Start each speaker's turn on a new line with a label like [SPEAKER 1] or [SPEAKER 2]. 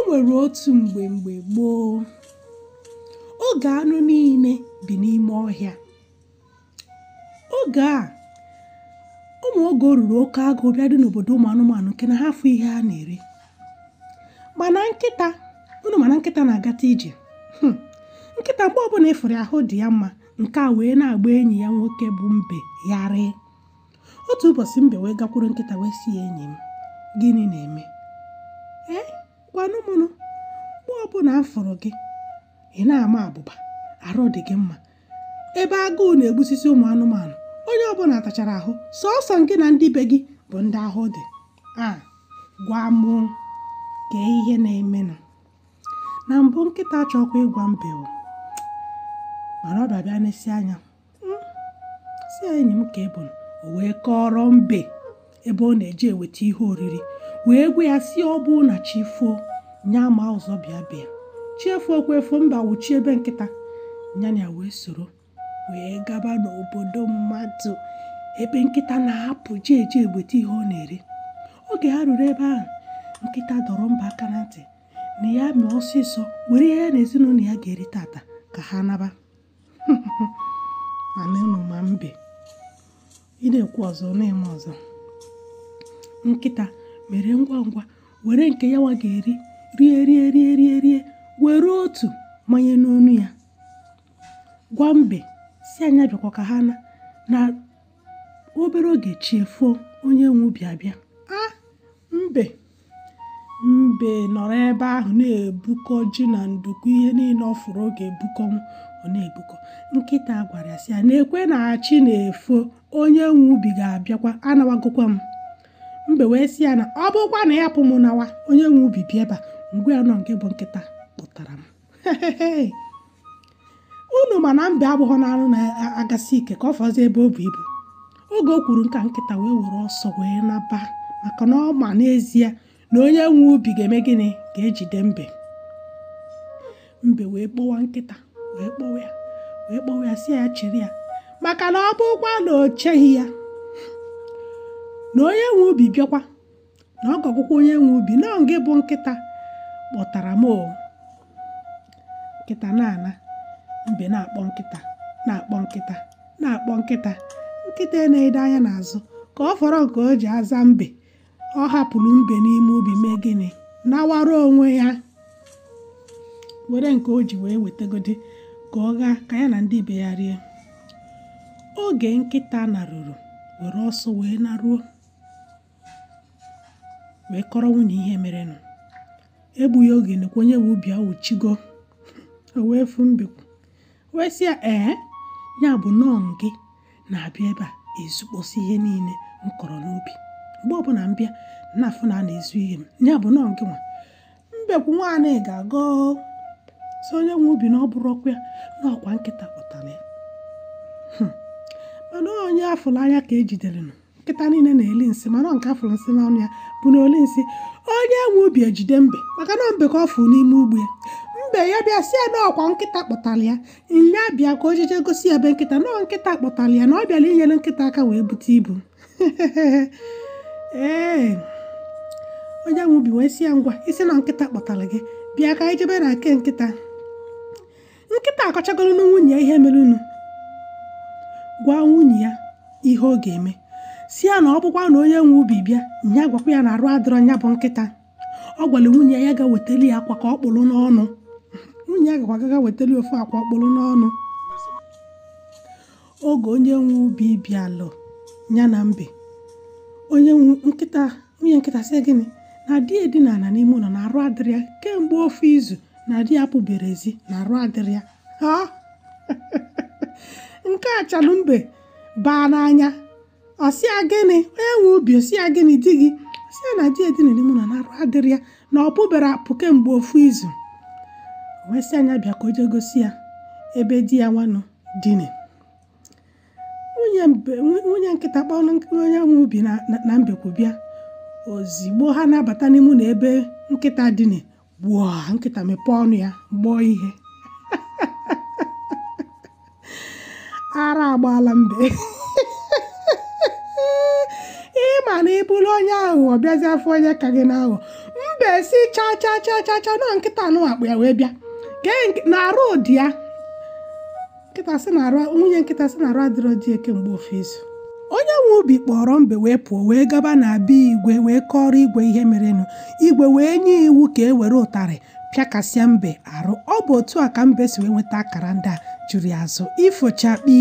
[SPEAKER 1] Nwere otu mgbe mgbe gboo, oge anụ niile bi n'ime ọhịa. Oge a, ụmụ oge o ruru oke agụụ bịa dị n'obodo ụmụ anụmanụ nke na ha afụ ihe a na-eri. Mana nkịta, unu mana nkịta na-agata ije. Nkịta mgbe ọbụla ịfụrụ ahụ dị ya mma, nke a wee na-agba enyi ya nwoke bụ mbe gharịị. Otu ụbọchị mbe wee gakwuru nkịta wee sị ya, enyi m, gịnị na-eme? Gwanụ m nụ, mgbe ọbụla m fụrụ gị, ị na-ama abụba, arụ dị gị mma. Ebe agụụ na-egbusisi ụmụ anụmanụ, onye ọbụla tachara ahụ, sọọsọ gị na ndị be gị bụ ndị ahụ dị. A gwa mụ kee ihe na-emenụ. Na mbụ nkịta achọkwa ịgwa mbe o, mana ọ bịa n'isi anya, si ya enyi m ka ị bụ, o wee kọrọ mbe ebe ọ na-eje eweta ihe oriri, wee gwa ya si ọ bụ na chi foo, nya ma ụzọ bịa bịa. Chi efo kwa efo, mba wuchie ebe nkịta, nya na ya wee soro wee gaba n'obodo mmadụ ebe nkịta na-apụ je eje egbeta ihe ọ na-eri. Oge ha ruru ebe ahụ, nkịta dọrọ mba aka na ntị na ya mee ọsịsọ were ihe ya na ezinụlọ ya ga-eri tata ka ha naba. Mana unu ma mbe, ị na-ekwu ọzọ na-eme ọzọ. Nkịta mere ngwa ngwa were nke ya nwa ga-eri rie rie rie rie rie, were otu manye n'onu ya, gwa mbe si anya bịakwa ka ha na obere oge chi efo, onye nwe ubi abịa. A mbe mbe nọrọ ebe ahụ na-ebukọ ji na nduku, ihe niile ọ fụrụ oge ebukọnwụ, ọ na-ebukọ. Nkịta gwara ya sị ya na-ekwe na chi na-efo, onye nwe ubi ga-abịakwa, anawagokwa m. Mbe wee sị ya na ọ bụkwa na ya pụ m nawa, onye nwe ubi bịa ebe a, ngwa ya nọ nke bụ nkịta kpụtara m. Unu ma na mbe abụghọ n'anụ na-agasị ike ka ọ fọzie ebe o bu ibu. Oge o kwuru nka, nkịta wee were ọsọ wee naba, maka na ọ ma n'ezie na onye nwe ubi ga-eme gịnị, ga-ejide mbe. Mbe wee kpọwa nkịta, wee kpọwa ya, wee kpọwa ya, sị ya chịrị ya, maka na ọ bụkwa na o cheghị ya na onye nwe ubi bịakwa, na ọ ga-agwụkwa onye nwe ubi na ọ gị bụ nkịta kpọtara m o. Nkịta na-ana, mbe na-akpọ nkịta, na-akpọ nkịta, na-akpọ nkịta. Nkịta na-ede anya n'azụ ka ọ fọrọ nke o ji aza mbe. Ọ hapụrụ mbe n'ime ubi mee gịnị, nawara onwe ya, were nke o ji wee wetegodi ka ọ gaa ka ya na ndị be ya rie. Oge nkịta naruru, were ọsọ wee naruo, wee kọrọ nwunye ihe merenụ. Egbughị oge nekwa onye nwe ubi awụchigo. O wee fụ mbekwu wee sị ya, ee, ya bụ nọọ gị na-abịa ebe a ezukpọsị ihe niile m kọrọ n'ubi. Mgbe ọbụla m bịa na-afụ na a na-ezu ihe m, ya bụ nọọ gị nwa. Mbekwu nwaanyị ga-agọ sị onye nwe ubi na ọ bụrụ ọkwa ya, na ọkwa nkịta kpọtara ya. Mana onye afụrụ anya ka ejidere nụ. Nkịta niile na-eli nsị, mana nke afụrụ nsị n'ọnụ ya bụ na oli nsị. Onye nwe ubi ejide mbe, maka na mbe ka ọ fụrụ n'ime ugbo ya. Mbe ya bịa sị ya na ọkwa nkịta kpọtara ya, nya bịa ka o jeje gosi ya ebe nkịta, na nkịta kpọtara ya, na ọ bịara inyere nkịta aka wee bute ibu. Ee, onye nwe ubi wee sị ya ngwa, isi na nkịta kpọtara gị, bịa ka anyị jebe na nke nkịta. Nkịta akọchagoro na nwunye ya ihe mere unu, gwa nwunye ya ihe ọ ga-eme, si ya na ọ bụkwa na onye nwe ubi bịa, nya gwakwa ya na arụ adịrọ nya bụ nkịta. Ọ gwara nwunye ya ga wetali ya akwa ka ọ kpụrụ n'ọnụ. Nwunye ya gakwa gaga wetali ofu akwa ọ kpụrụ n'ọnụ. Oge onye nwe ubi bịalụ ya na mbe, onye nwe nkịta, nwunye nkịta sị gịnị, na di edina ala n'ime ụlọ na arụ adịrị ya kemgbe ofu izu, na di ya pụbere ezi na arụ adịrị ya. Ha nke a chalụ mbe baa n'anya. Ọ sị ya gịnị, onye nwe ubi ọ sị ya gịnị, di gị? Ọ sị ya na di edina n'ime ụlọ na arụ adịrị ya, na ọ pụbere apụ kemgbe ofu izu. Wee sị anya bịa ka o jee gosi ya ebe di ya nwanụ dine. Nwunye nkịta kpọrọ onye nwe ubi na mbekwu bịa. Ozigbo ha na-abata n'ime ụlọ ebe nkịta dine, gbuo nkịta mepee ọnụ ya gbọọ ihe. Ara agbaala mbe. Ịma na ị bụrụ onye aghụghọ bịazie afọ onye ka gị na-aghọ. Mbe Mbe si cha cha cha cha cha na nkịta anụ akpụ ya wee bịa gee na arụ dị ya. Nkịta sị na arụ, nwunye nkịta sị na arụ adịrọ di ya kemgbe ofu izu. Onye nwe ubi kpọrọ mbe wee pụọ wee gaba na be igwe wee kọrọ igwe ihe merenụ. Igwe wee nye iwu ka e were ụtarị pịakasịa mbe arụ. Ọ bụ otu a ka mbe si wee nweta akara ndị a juru ya azụ. Ifochakpi.